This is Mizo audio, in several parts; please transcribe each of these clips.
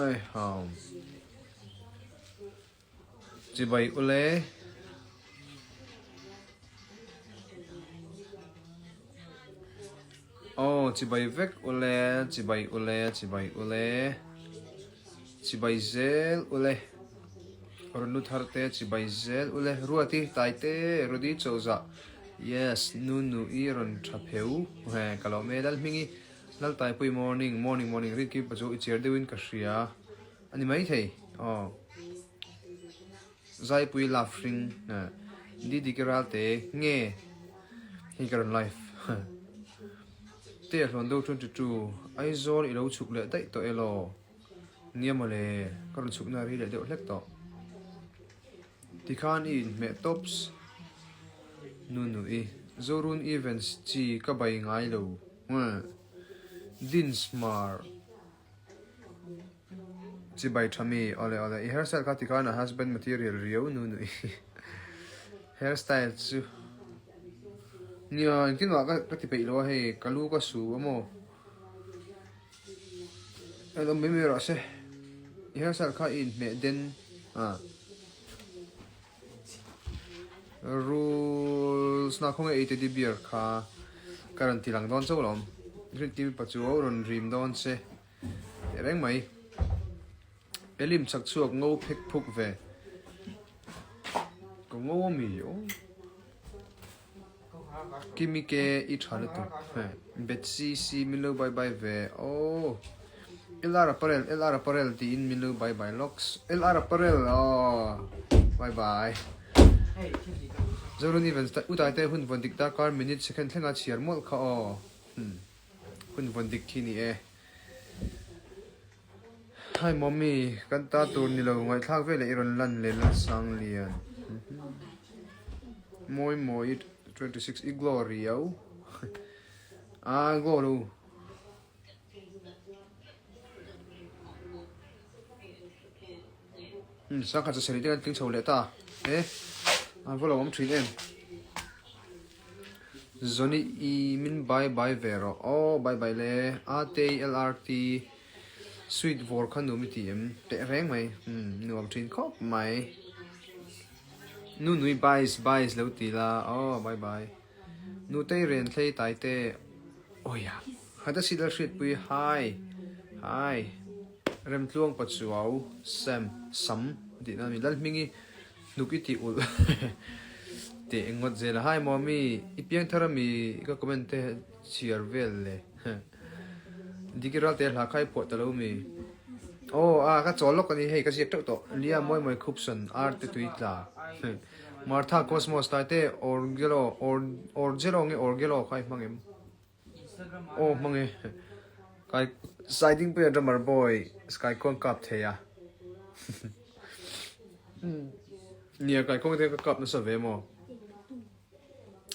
Aiham. Chibai ule. Aw chibai vek ule, chibai ule, chibai ule. Chibai zel ule. Rawn lu thar te chibai zel ule. Ruati Taite Rudi Chawzah Yes nu nu i rawn tha pheu he ka lo me Lalhmingi Laltaipui morning morning morning rin ki pa chu i chiar deuhin ka hria a ni maithei aw Zaipui love hring Didi ki ralte nge hei ka rawn live Te a hlawn deuh 22 Aizawl i lo chhuk leh daih tawh elaw Nia mawle ka rawn chhukna ri leh deuh hlek tawh Tikhan i inhmeh tawps Nu nu i Zorun Events chi ka bai ngai lo Dinsmar. Chibai tha mi, awle awle, i hairstyle kha tikhan a husband material riau nu nu i hairstyle chu nia engtin mah ka ti peih lo a hei ka lu ka su a maw en awm mai mai rawh se i hairstyle kha i inhmeh den a Rules na khawnge ei teddy bear kha ka rawn ti lang dawn chauh alawm rin ti mipa chu rawn rim dawn che teh reng mai Elim chak chhuak ngo phek phuk ve ka ngo ami aw Kimi ke i tha lutuk Betsy si min lo bye bye ve aw LR apparel LR apparel tiin min lo bye bye lawks LR apparel aw bye bye Zorun events u Taite hun vawn dik darkar minute second thlenga chhiar mawlh kha aw hun vawn dik khi ni e. Hi mommy, kan ta tur ni lo ngaihthlak vel eh i rawn lan leh Lalsanglian. Mawi mawi 26 i glow riau. Ah glow lo. Hmm, sangkhat sa sarih te kan tling chho leh ta. Eh, a va lo awm thin em. Zoni i min bye bye ve rawh. Aw bye bye le. Atei LRT sweet vawr kha nuam i ti em? Teh reng mai. Hmm, nuam thin khawp mai. Nu nui byes byes lo ti la. Aw bye bye. Nutei ren thlei tai te. Awia. Hada si lal hriatpui hi. Hi. Remtluang Pachuau Sam Sam tih na mi Lalhmingi Hnuk i tih ulh teh ngawt zel a. Hi Mawmi, i piang thar ami ka comment te chhiar vel le. Diki ral te hla kha i phuah ta lo mi. Aw a ka chawl lawk ani hei ka ziak teuh tawh. Lia mawi mawi khupsawn ar te tui tla. Martha Cosmos tai te Orgelo Orgelo nge Orgelo kha i hmang em? Aw hmang e. Kai siding pawh hian drummer boy sky kawng kap thei a. Nia kai kawng te ka kap nasa ve maw.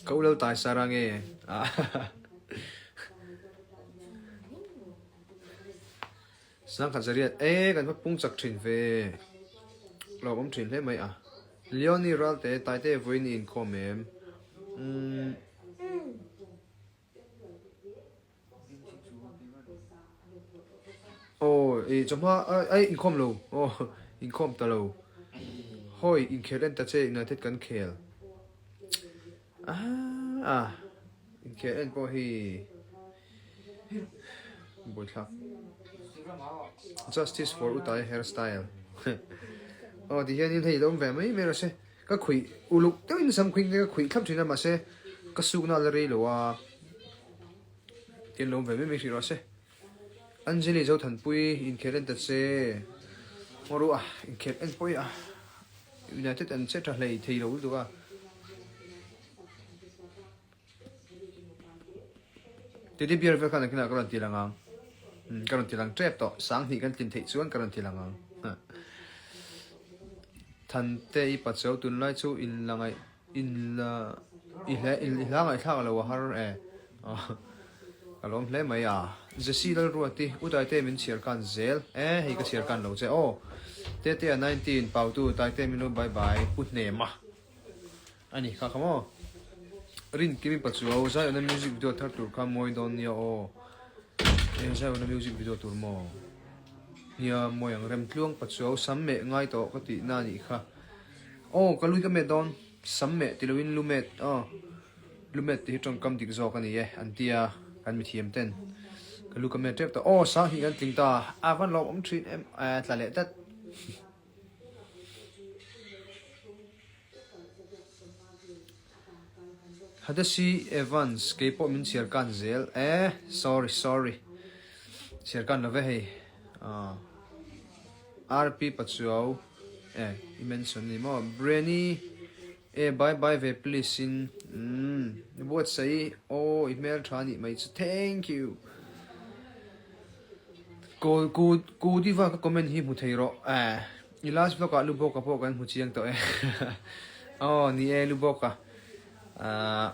Ka ulal tai sara nge. Sangkhat zariat e kan va pung chak thin ve. Lo awm thin hle mai a. Leonie Ralte Taite vawiin i inkhawm em? Umm. Aw i chawhma ai inkhawm lo aw inkhawm ta lo hawi inkhel en ta che United kan khel ah inkhel en pawh hi buaithlak justice for utai hairstyle aw ti hianin hei lo awm ve mai mai rawh se. Ka khuih uluk deuhin sam khuih ka khuih thlap thin a mahse ka sukna a la rei lo a tian lo awm ve mai mai hrih rawh se. Anjali Zothanpui inkhel en ta che ngaw ru a inkhel en pawh hi a United an che tha hlei thei lo lutuk a. Teddy bear vel khan nakinah ka rawn ti lang ang ka rawn ti lang tep tawh sanghnih kan tlin theih chuan ka rawn ti lang ang Thante i pachuau tunlai chu in la ngaih in la i hle i hla ngaihthlak lo a har e ka lawm hle mai a Jessie Lalruati U Taite min chhiar kan zel e hei ka chhiar kan lo che aw Tetea 19 Pautu Taite min lo bye bye Pu Hnema. A ni kha kha maw? Rin Kimi pa chu au Zion-a music video thar tur kha mawi dawn nia aw. Eng Zion-a music video tur maw? Nia mawi ang rem tluang pachuau sam meh ngai tawh ka tih na nih kha. Aw ka lui ka met dawn sam meh ti loin lu met aw lu met tih hi tawngkam dik zawk a ni e an tia kan mithiam ten ka lu ka met tep tawh aw sang hnih kan tling ta a van lawm awm thin em tla leh tlat. Hadasi Evans kei pawh min chhiar kan zel e sorry sorry chhiar kan love hei RP Pachuau e i mention ni maw Brenny e bye bye ve please in umm buatsaih aw i hmel tha nih mai chu thank you. Kawl ku ku diva ka comment hi hmu thei rawh eh i last vlog ah Lubawka pawh kan hmu chiang tawh e aw ni e Lubawka ah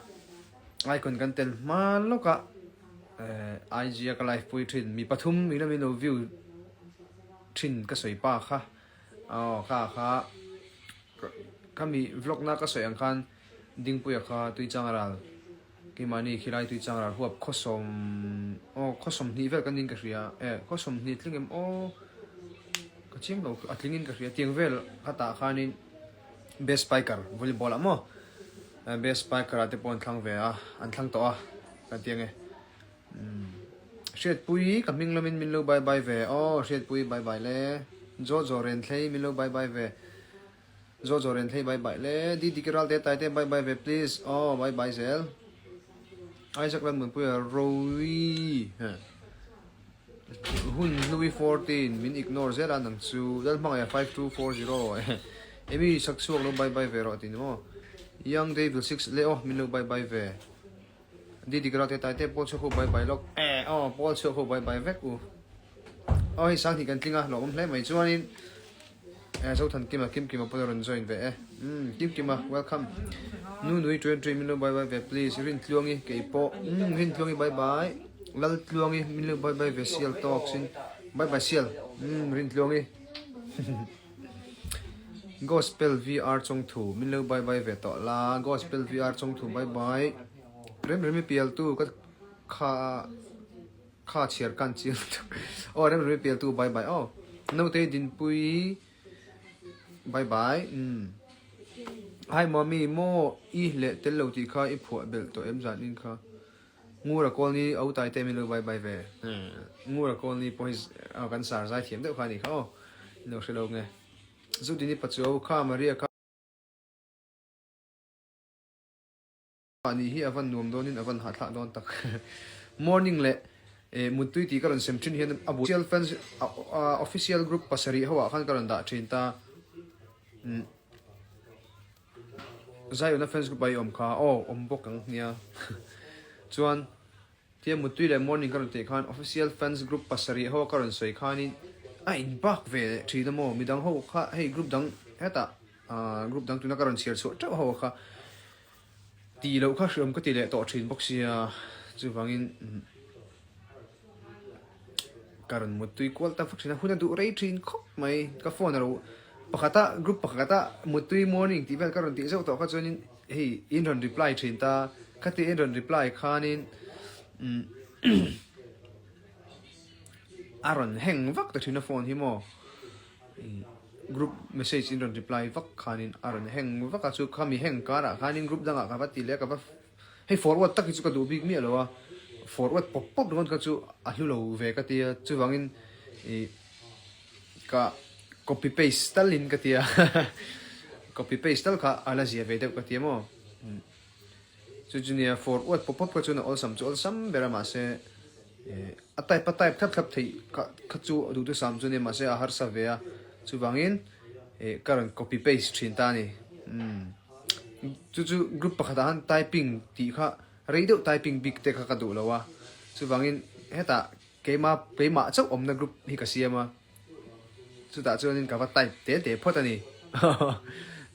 icon kan tel hma lawk ah eh IG a ka live pui thin mi pathum mi lamin lo view thin ka sawi pa kha aw kha kha khami vlog na ka sawi ang khan Dingpuia kha Tuichang ral Keimahni khilai tui chang ral huap khawsawm aw khawsawm hnih vel kan ning ka hria e khawsawm hnih tling em aw ka chiang lo a tling in ka hria tiang vel ka tah khanin best spiker volleyball ah maw best spiker ah te pawh an thlang ve a an thlang tawh a kan tiang e Hriatpui ka hming lamin min lo bye bye ve aw Hriatpui bye bye le Zawt zawh ren thlei min lo bye bye ve. Zaw zaw ren thei bye bye le. Di dik ral te tai te bye bye ve please aw bye bye zel. Isaac Lalmunpuia Rowi he hun hlui 14 min ignore zel a nang chu Lalhmangaia 5240 Amy sak chhuak lo bye bye ve rawh ti ni maw Young Devil 6 le aw min lo bye bye ve. Di dik ral te tai te pawl chhuak ho bye bye lawk eh aw pawl chhuak ho bye bye vek u. Aw hei sang hnih kan tling a hlawhawm hle mai chuanin Eh Zothan Kima Kim Kima pawn a rawn join ve e. Umm Kim Kima welcome. Nu nui train train min lo bye bye ve please Rintluangi kei pawh umm Rintluangi bye bye Laltluangi min lo bye bye ve sial tawk sin bye bye sial umm Rintluangi Gospel VR chawngthu min lo bye bye ve tawh la Gospel VR chawngthu bye bye Rem Remi pialtu ka kha Kha chhiar kan chiang tuk. Aw rem remi pial tu bye bye aw. Nautei dinpui bye bye umm. Hi mommy maw i leh tel lo tih kha i phuah belh tawh em zan in kha. Ngura Kawlni au tai te min lo bye bye ve. Ngura Kawlni pawh hi kan sar zai thiam deuh kha a nih kha aw. Lo hre lo nge. Zudini Pachuau kha Maria kha. Mahni hi a van nuam dawnin a van hahthlak dawn tak. Morning leh muttui tih ka rawn sem thin hian a official fans official group pasarih ho ah khan ka rawn dah thin ta. Zaiuna fans group ah i awm kha aw awm bawk ang nia. Chuan tia muttui leh morning ka rawn tih khan official fans group pasarih ho ka rawn sawi khanin a in bak ve leh thin a maw midang ho kha hei group dang hetah group dang tuna ka rawn chhiar chhuah teuh ho kha Tih loh kha hriawm ka ti leh tawh thin bawk sia, chuvangin ka rawn muttui kual ta vak thin a, hun a duh rei thin khawp mai. Ka phone a lo pakhata group pakhata muttui morning tih vel ka rawn tih zeuh tawh kha chuanin hei in rawn reply thin ta, khati in rawn reply khanin a rawn heng vak ta thin a phone hi maw. Group message in rawn reply vak khanin a rawn heng vak a, chu khami heng karah khanin group dangah ka va ti leh a, ka va hei forward tak hi chu ka duh bik miah lo a, forward pawp pawp ringawt kha chu a hlu lo ve ka ti a, chuvangin ih ka copy paste tal in ka ti a, copy paste tal kha a la zia ve deuh ka ti a maw, chu chu nia forward pawp pawp kha chuan a awlsam chu awlsam ber a mahse. A type a type thlap thlap theih kha kha chu duhthusam chu a nia mahse a harsa ve a chuvangin ih ka rawn copy paste thin ta a ni umm chu chu group pakhatah khan typing tih kha rei deuh typing bik te kha ka duh lo a chuvangin hetah keima keimah chauh awmna group hi ka siam a chutah chuanin ka va type te te phawt a ni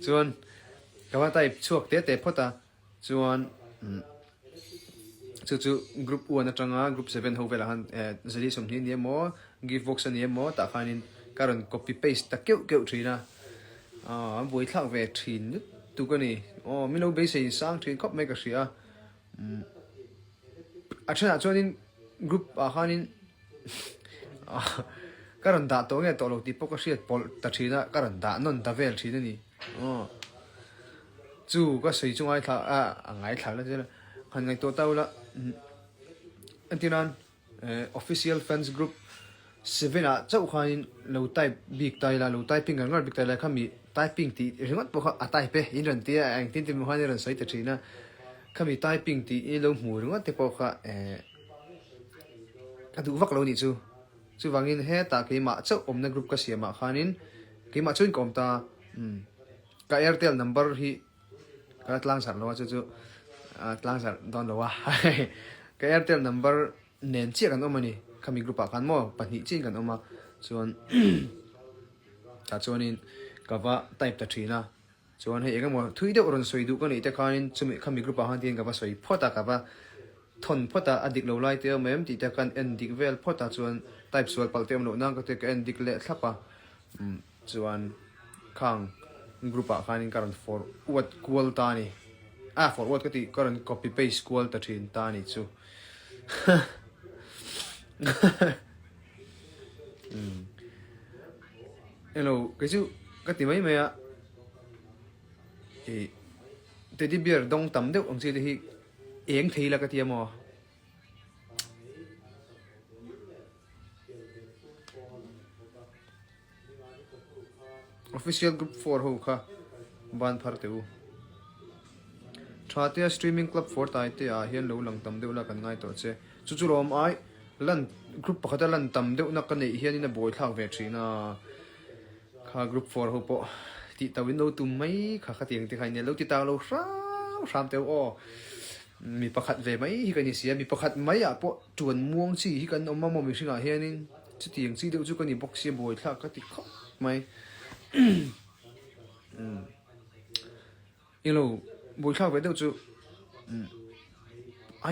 chuan ka va type chhuak te te phawt a. Chuan chu chu group 1 atanga group 7 ho velah khan eh zali sawmhnih a ni emaw gift box a ni emaw tah khanin ka rawn copy paste ta keuh keuh thin a aw an buaithlak ve thin lutuk a ni aw min lo beisei sang thin khawp mai ka hria umm a thenah chuanin group ah khanin. Ka rawn dah tawh nge tawh lo tih pawh ka hriat pawlh ta thin a, ka rawn dah nawn ta vel thin a ni. Aw. Chu ka sawi chu ngaithla a, a ngaithla la zela han ngaihtuah ta ula. Entir nan official fans group seven ah chauh khanin lo type bik ta ila, lo typing ngar ngar bik ta ila khami typing tih ringawt pawh kha a type e in rawn ti a, engtin tin emaw khan i rawn sawi ta thin a. Khami typing tih i lo hmu ringawt te pawh kha ka duh vak lo nih chu. Chuvangin hetah keimah chauh awmna group ka siamah khanin keimah chuan ka awm ta. Umm ka Airtel number hi ka la tlangzarh lo a chu chu tlangzarh dawn lo a ka Airtel number nen chiah kan awm a ni khami group ah khan maw pahnih chiahin kan awm a chuan tah chuanin ka va type ta thin a chuan hei engemaw thui deuh rawn sawi duh ka neih te khanin chumi khami group ah khan tiin ka va sawi phawt a ka va Thawn phawt a, a dik lo lai te awm em tih te khan en dik vel phawt a, chuan type sual palh te awm loh nan ka ti ka en dik leh thlap a, umm chuan khang group ah khanin ka rawn forward kual ta a ni, ah forward ka tih ka rawn copy paste kual ta thin ta a ni chu umm elo kei chu ka ti mai mai a ih teddy bear dawng tam deuh ang chi te hi. Eng thei la ka ti a maw? Official group 4 ho kha ban phar teh u. Tha tea streaming club 4 tai te ah hian lo lang tam deuh la kan ngai tawh che. Chu chu lawm ai lan group pakhata lan tam deuh na ka neih hianin a buai thlak ve thin a. Kha group 4 ho pawh tih tau in lo tum mai kha khatiang te kha in lo ti tak lo hram hram teu aw. Mi pakhat ve mai hi ka ni sia, mi pakhat mai ah pawh tuan muang chi hi kan awm a maw mihring ah hianin chutiang chi deuh chu ka ni bawk sia buai thlak ka ti khawp mai. Englo buai thlak ve deuh chu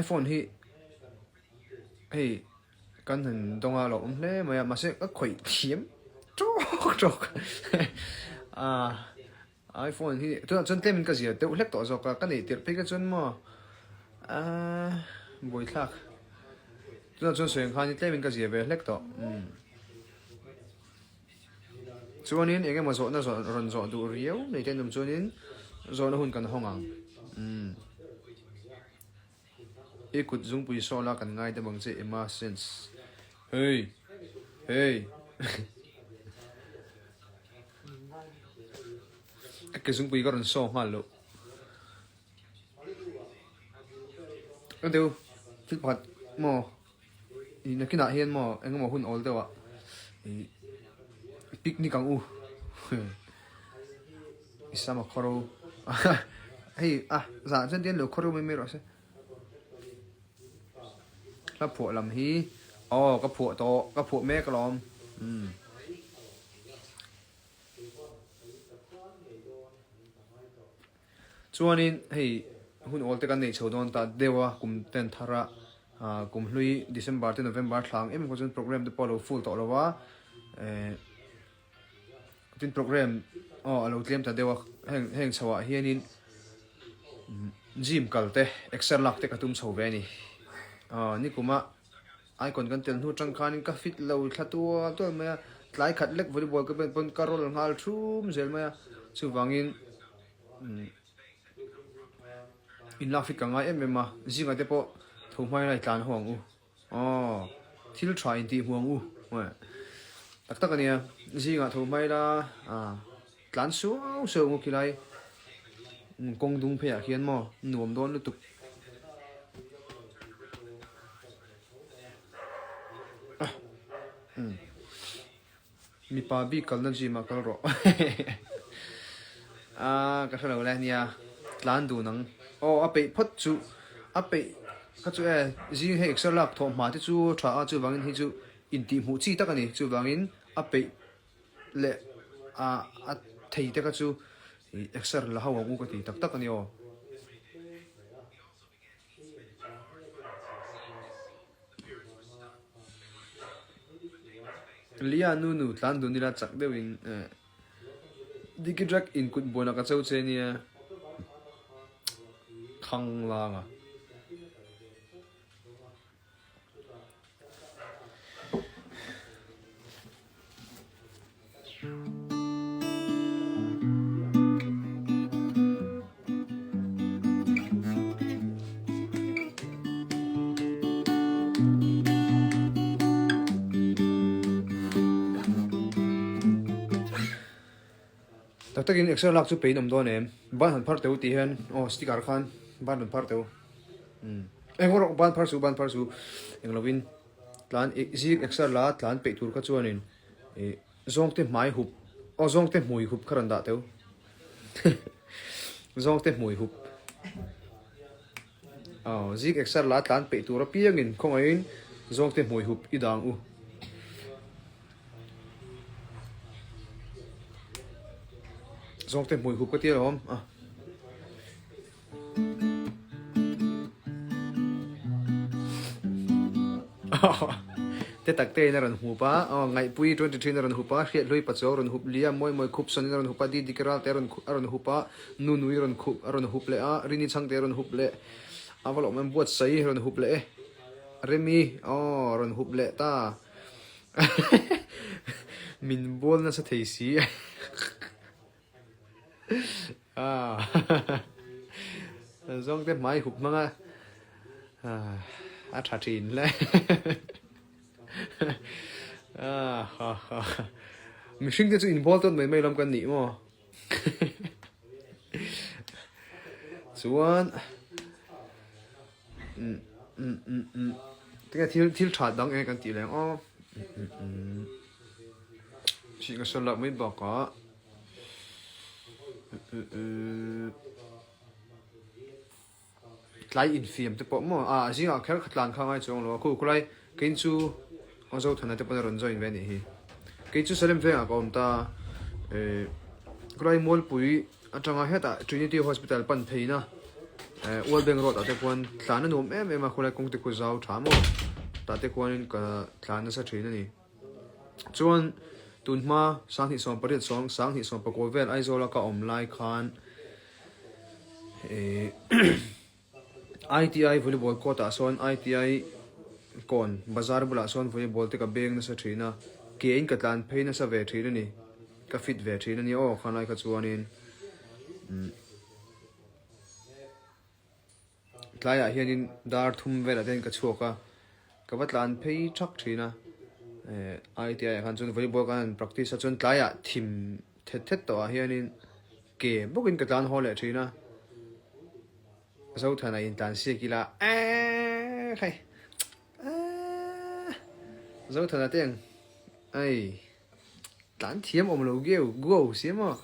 iPhone hi hei Kan han dawng a lo awm hle mai a, mahse ka khawih thiam tawk tawk a iPhone hi tunah chuan tlem in ka zia deuh hlek tawh zawk a, ka neih tirh phei kha chuan maw aaa buaithlak tunah chuan sawi ang khan tlem in ka zia ve hlek tawh umm chuanin eng emaw zawhna zawh rawn zawh duh riau nei te an awm chuanin zawhna hun kan hawng ang umm. I kut zungpui saw la kan ngai deuh ang che Emma Sense. Hey! Hey! Ka ke zungpui ka rawn saw nghal loh. Ka deuh thil pakhat maw i nakinah hian maw engemaw hun awl deuh ah i picnic ang u. I sam a khawro hei a zah chuan tian lo khawro mai mai rawh se. Hla phuah lam hi aw ka phuah tawh ka phuah mek alawm umm. Chuanin hei hun awl te kan neih chho dawn ta deuh a kum ten thar a kum hlui December te November thla ang em em kha chuan program te pawh a lo full tawh lo a eh. Tin program aw a lo tlem ta deuh a heng heng chho ah hianin gym kal te exer lak te ka tum chho ve a ni aw nikuma icon kan tel hnu tang khanin ka fit lo thla tual tual mai a tlai khat lek volleyball ka ben pawn ka roll nghal thum zel mai a chuvangin in lak fit ka ngai em em a zingah te pawh tho hmai lai tlan ho ang u. Aw, thil tha in tih hmuh ang u. Tak tak a nia, zingah tho hmai la, tlan suau suau ang u khilai kawng dung pheiah khian maw nuam dawn lutuk. Mipa bik kalna gym ah kal rawh. Aaa ka hrelo le nia tlan dun ang. Aw a peih phawt chu a peih kha chu e zing hei exer lak thawh hma te chu tha a chuvangin hei chu intih hmuh chi tak a ni chuvangin a peih leh a a thei te kha chu exer la ho ang u ka ti tak tak a ni aw. Lia nu nu tlan dun ila chak deuhin eh Diki Drag in kut buan a ka cho che nia Khang lang a. Tak takin exer lak chu pein awm dawn em? Ban han phar teu tih hian aw sticker khan ban rawn phar teu. Umm eng rawh ban phar su ban phar su eng lovin tlan zing exer la tlan peih tur kha chuanin ih zawngte hmai hup aw zawngte hmui hup kha rawn dah teu. Zawngte hmui hup. Aw, zik exer la tlan peih tur apiangin khawngaihin zawngte hmui hup i dang u. Zawngte hmui hup ka ti alawm a. Te tak te in a rawn hup a, aw Ngaihpui 23 in a rawn hup a, Hriathlui Pachuau rawn hup Lia Mawi Mawi Khup Sawn in a rawn hup a, Didi Keral te a rawn a rawn hup a, Nunui rawn khup a rawn hup leh a, Rini Chhangte a rawn hup leh a va lawm em Buatsaii rawn hup leh e, Remi aw rawn hup leh ta min bual nasa thei si. Zawngte hmai hup hmang a, a tha thin hle. Mihring te chu inbawl tawn mai mai lam kan nih maw? Chuan tinge thil thil tha dang eng kan tih leh ang aw. Chih ka sawn lak mai bakah. Tlai infiam te pawh maw a zingah kher kha tlan kha ngai chuang lo a khu khulai kei chu aw Zothana te pawn a rawn join ve a nih hi kei chu Salem vengah ka awm ta eh khulai Mualpui atanga hetah Trinity Hospital pan pheina eh World Bank road ah te khuan tlan a nuam em em a khulai kawng te khu zau tha maw tah te khuanin ka tlan nasa thin a ni. Chuan tunhma 2018 sawng 2019 vel Aizawla ka awm lai khan ih ITI volleyball court ah sawn ITI kawn bazar bulah sawn volleyball te ka beng nasa thin a, ke in ka tlan phei nasa ve thin a ni, ka fit ve thin a ni aw khanlai kha chuanin umm. Tlaiah hianin dar thum velah te hian ka chhuak a, ka va tlan phei thak thin a, eh ITI ah khan chuan volleyball khan an practice a chuan tlaiah thim thet thet tawhah hianin ke bawkin ka tlan haw leh thin a, Zothana intlan siak ila eehh hei eehh Zothana te ang ei. Tlan thiam awm lo geu guau si maw?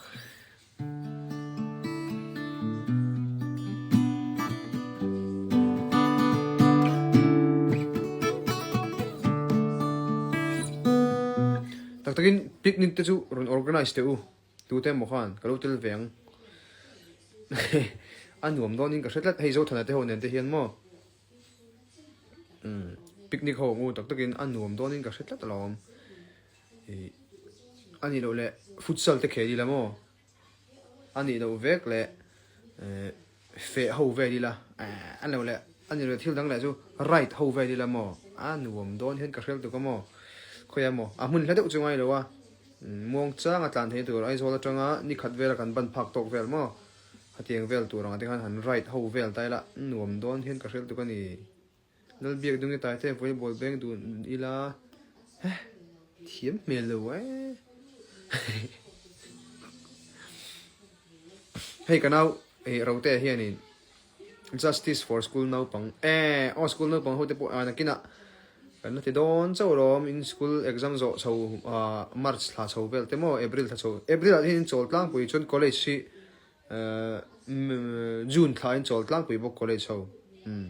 Tak takin picnic te chu rawn organise teh u, tute emaw khan ka lo tel ve ang. A nuam dawnin ka hre tlat, hei Zothana te ho nen te hian maw. Umm picnic ho ngu tak takin a nuam dawnin ka hre tlat alawm. Ih a nih loh leh futsal te khel ila maw? A nih loh vek leh eh feh ho vel ila eh a loh leh a nih loh thil dang leh chu ride ho vel ila maw? A nuam dawn hian ka hrel tuk a maw? Khawiah maw? A hmun hla deuh chu ngai lo a, muangchang a tlan thei tur Aizawl atanga ni khat vela kan ban phak tawk vel maw? Hetiang vel tur ang te khan han ride ho vel ta ila nuam dawn hian ka hrilh tuk a ni. Lalbiak dung i tai te volleyball beng dun ila eh thiam hmel lo eh. Hei ka nau eh Rote hianin Justice for school naupang eh aw school naupang ho te pawh ah nakinah kan la ti dawn chauh alawm in school exam zawh chho ah March thla chho vel te maw April thla chho April ah hian in chawl tlangpui chuan college hi eh June thla in chawl tlangpui bawk college ho umm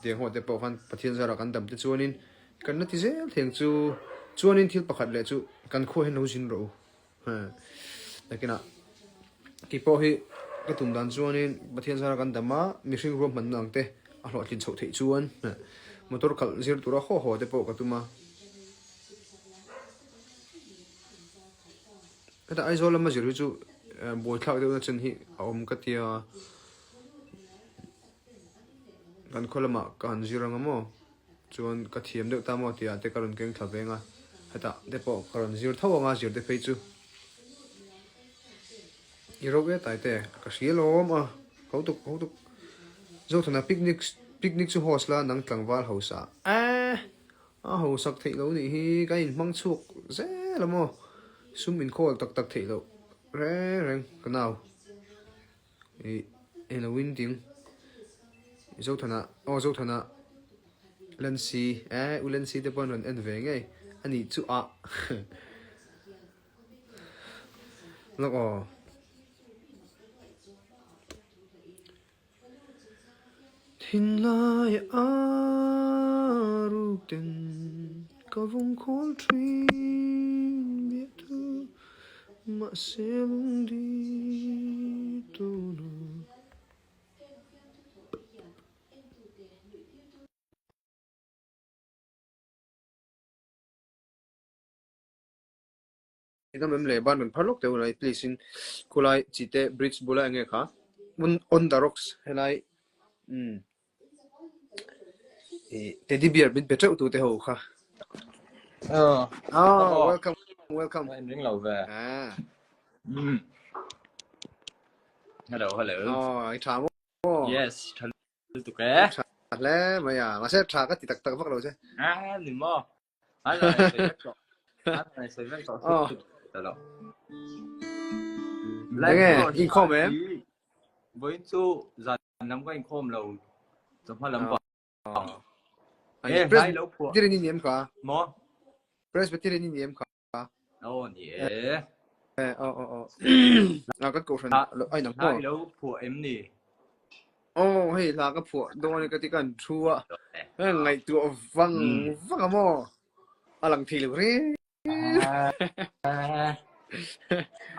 tiang ho te pawh khan Pathian zarah kan dam te chuanin kan la ti zel theng chu chuanin thil pakhat leh chu kan khua hian lo zin rawh u. Nakinah keipawh hi ka tum dan chuanin Pathian zara kan dam a, mihring ruahmanna ang te a hlawhtlin chhoh theih chuan motor khalh zir tura haw haw te pawh ka tum a. Heta Aizawl lama zir hi chu buaithlak deuhna chen hi a awm ka tia, kan khaw lamah ka han zir ang a maw? Chuan ka thiam deuh ta maw tih ah te ka rawn keng thla veng a, hetah te pawh ka rawn zir tho ang a, zir te phei chu. I ro e Taite, ka hria lawm a, ho tuk ho tuk. Zothana picnic picnic chu host la nang tlangval hausa eh a hausak theih lo nih hi kan inhmang chhuak zel a maw sum inkhawlh tak tak theih loh reng reng ka nau ih eng lo in ding Zothana aw Zothana Lancy eh u Lancy te pawh an rawn en ve ngei a nih chu ah. Lawk aw. Thinlai a ruk ten ka vawng khawl thin biah thu mahse lungdi tawna. Engam em le ban rawn phar lawk teuh lai please in khulai chite bridge bula enge kha on the rocks helai umm ih teddy bear min pe teuh tu te ho kha oh welcome welcome in ring lo ve ah um hello hello oh i tha mo yes tha lutuk e tha hle mai a mahse tha ka ti tak tak vak lo che ah ni mo Enge inkhawm em? Vawiin chu zan lam ka inkhawm lo chawhma lam pang. E hlai lo phuah. Presbyterian i ni em kha? Maw? Presbyterian i ni em kha? Aw ni e. Aw aw aw. A kan kohhran a inang maw? Hlai lo phuah em ni? Aw hei hla ka phuah dawn e ka ti kan thu a. Ngaihtuah vang vang a maw? A lang thei lo reng.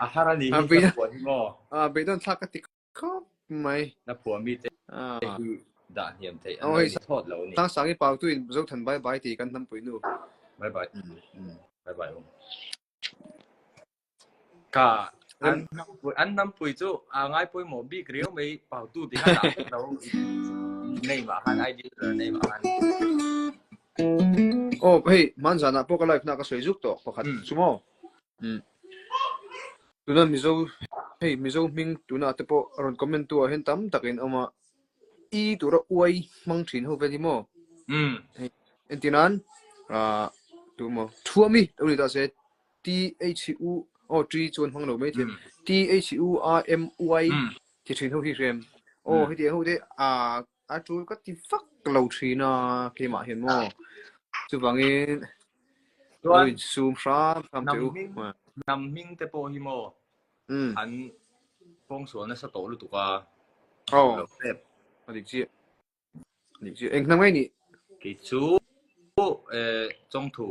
A har a ni hi ka phuah hi maw? A beidawn thlak ka ti khawp mai. Na phuah mi te hi dah hniam theih an lo ni thawt lo ni. Sang sang i pau tu in Zothan bye bye ti kan hnampui nu. Bye bye. Bye bye um. Ka an an hnampui chu a ngai pawimawh bik riau mai pau tu ti khan dah vek lo nei mah khan ID nei mah khan. Oh hei hmanzanah pawh ka live na ka sawi zuk tawh pakhat chu maw. Tuna Mizo hei Mizo hming tuna te pawh rawn comment tu ah hian tam tak in awm a i tura uai hmang thin ho vel hi maw hei entirnan ah tu maw Thuami lo ni ta se T H U aw T chuan hmang lo mai thei T H U A M Y ti thin ho hi hrem aw hetiang ho te ah a tul ka ti vak lo thin a keimah hian maw chuvangin Chuan insum hram hram hnam teh u. hming hnam hming te pawh hi maw an pawngsual nasa tawh lutuk a. Aw. Lo tep. A dik chiah. A dik chiah. Eng hnam nge nih? Kei chu eh Chawngthu.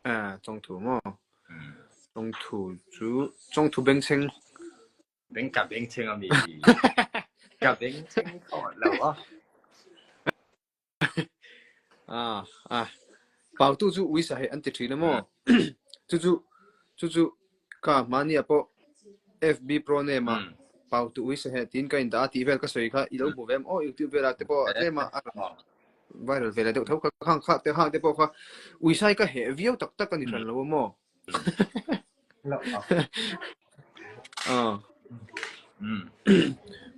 Ah Chawngthu maw? Chawngthu chu Chawngthu bengchheng. Beng ka bengchheng a mi. Ka bengchheng tawh lo a. Ah, ah. Pautu chu uisa hei an ti thin a maw? Chu chu chu chu ka hmania pawh FB Pro name ah Pautu uisa heh tiin ka indah a tih vel ka sawi kha i lo hmu ve em? Aw YouTube velah te pawh a tlem a a rawn viral ve leh deuh tho kha khang kha te hang te pawh kha uisa hi ka heh viau tak tak a ni hran lo a maw? Ah.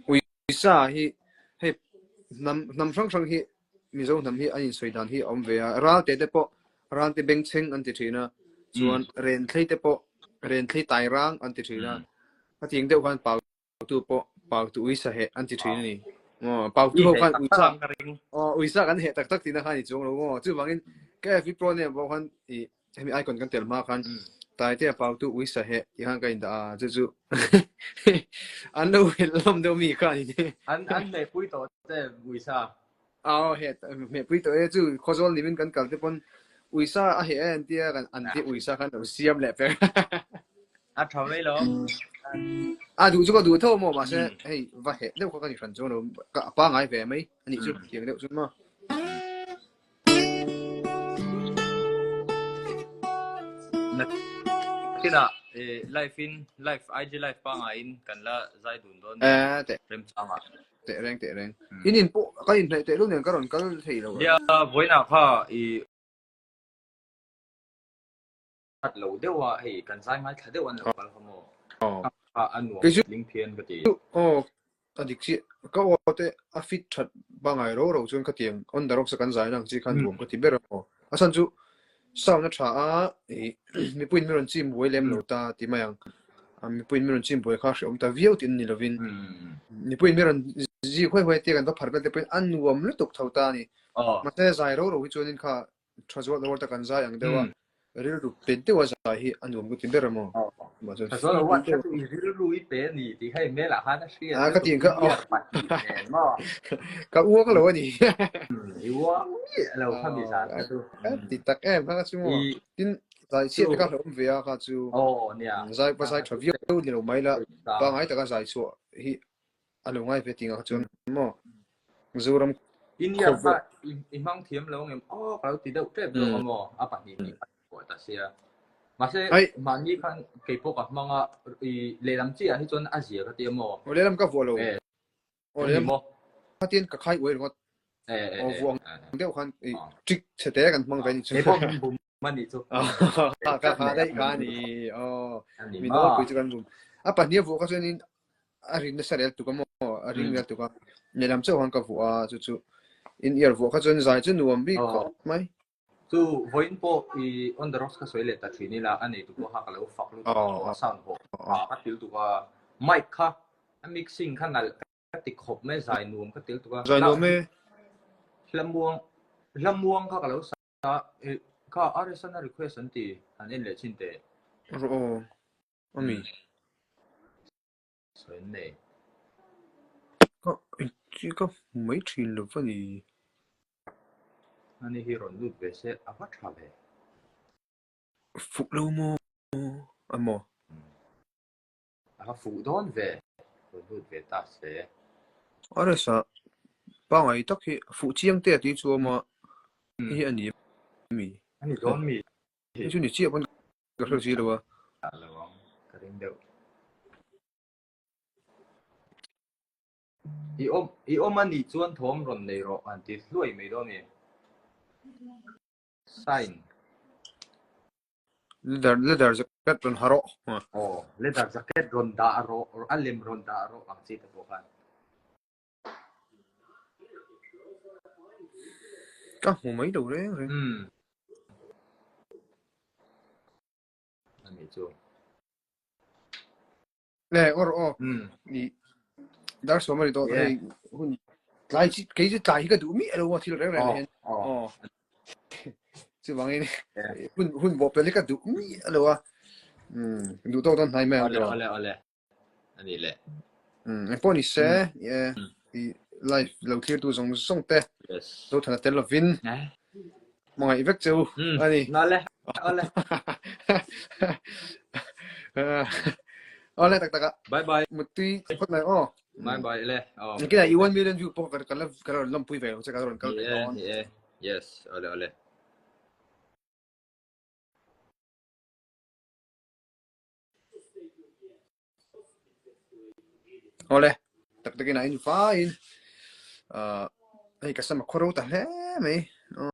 Uisa hi hei hnam hnam hrang hrang hi Mizo hnam hi an insawi dan hi a awm ve a. Ralte te pawh Ralte bengchheng an ti thin a. Chuan Renthlei te pawh Renthlei tairang an ti thin a. Hetiang deuh khan Pautu pawh Pautu uisa heh an ti thin a ni. Aw Pautu ho khan uisa aw uisa kan heh tak tak tihna khan i chuang lo maw. Chuvangin ka FB Pro name pawh khan i hemi icon kan tel hma khan Taitea Pautu uisa heh tih khan ka indah a chu chu an lo helh hlawm deuh mi kha a ni. An an hmehpui tawh che uisa. Aw heh hmehpui tawh e chu Khawzawl nimin kan kal te pawn uisa a heh e an tia kan an tia uisa khan lo siam leh pek. A tha mai lo. A duh chu ka duh tho maw mahse hei va heh deuh kha ka ni hran chuang lo ka pangai ve mai a nih chu tiang deuh chu maw. Nakinah live in live IG live pangaiin kan la zai dun dawn nia remchangah. Teh reng teh reng. In in pawh ka inhnaih teh luh nen ka rawn kal thei lo. Nia vawiinah kha i lo deuh a hei kan zai ngaithla deuh an lo kal kha maw. kha a nuam Kei chu tling phian ka ti. aw a dik chiah ka aw te a fit that pangai ro ro chuan khatiang on the rocks a kan zai na ang chi khan nuam ka ti ber a maw. A chhan chu sound a tha a ih mipuiin min rawn chim buai lem lo ta ti mai ang. Mipuiin min rawn chim buai kha hrehawm ta viau tih an ni lovin mipuiin min rawn zi huai huai te kan va phar vel te pawhin a nuam lutuk tho ta a ni. Mahse zai ro ro hi chuanin kha Tha zual lo ta kan zai ang deuh a, rilru pe deuh a zai hi a nuam ka ti ber a maw? Tha zual lo kha chu i rilru i pe a ni tih kha i hmelah khan a hriat Ka ti ang kha nen maw? Ka uang lo a ni. I uang miah lo kha mi zan kha chu. Ka ti tak em kha chu maw? Tin zai chhiat te kha hlauhawm ve a kha chu zai pa zai tha viau ni lo mai la, pangngai taka zai chhuah hi a lo ngai ve tih ang kha chuan maw? Zoram India kha i hmang thiam lo ngem aw ka lo ti deuh tep zawk a maw a pahnih hnih a pawh ta sia mahse mahni khan kei pawh ka hmang a i lehlam chiah ah hi chuan a zia ka ti a maw aw lehlam ka vuah lo aw lehlam khatin ka khai uai ringawt aw vuah ang deuh khan i trick chhe te kan hmang ve ni chu kei pawh min bum a nih chu ka kha daih kha ni aw mi nawlpui chu kan bum a pahnih a vuah kha chuanin a rin nasa rel tuk a maw a ring rel tuk a lehlam chauh khan ka vuah a chu chu in ear vuah kha chuan zai chu nuam bik khawp mai chu vawiin pawh i on the rocks kha sawi leh ta thin ila a nei tu pawh kha ka lo fak lutuk a sound pawh ka til tuk a mic kha a mixing kha nalh ka ti khawp mai zai nuam ka til tuk a zai nuam e hlamuang hlamuang kha ka lo sa kha RSN a request an ti han en leh chin teh ro ami Sawi an nei. Ka engti ka hmu mai thin lo va ni. Ani hi rawn lut ve se a va tha ve. Fuh lo maw a maw? A va fuh dawn ve, rawn lut ve ta se. A resa pangai tak hi fuh chiang te a tih chu awm a, hei hi a ni mi? A ni dawn mi? Hei chu ni chiah pawn Ka hre si lo a. Lo ang, ka ring deuh. I awm, i awm a nih chuan thawm rawn nei rawh an ti hluai mai dawn ni. Sign. Leather, leather jacket rawn ha rawh. Aw, leather jacket rawn dah rawh, a lem rawn dah rawh ang chi te pawh khan. Ka hmu mai lo reng reng. Umm. Ani chu. Le or aw. Umm. Ni dar sawm ani tawh hei hun tlai chi kei chu tlai hi ka duh miah lo a thil reng reng hian. Aw. Chuvangin hun hun bawh pel hi ka duh miah lo a. Umm duh tawk dawn hnai mai ang Awle awle awle. Ani le. Umm engpawh ni se i live lo thlir tu zawng zawng te zo thana tel lovin hmangaih vek che u ani. Awle awle. Awle tak tak a. Bye bye. Muttui phawt mai aw. Bye bye le. Aw. Nikin ah i 1 million view pawh ka la ka rawn lawmpui ve lo che ka rawn kal ve dawn. Yes, awle awle. Awle, tak takin a in faiin ahh hei ka sam a khaw ro ta hle mai.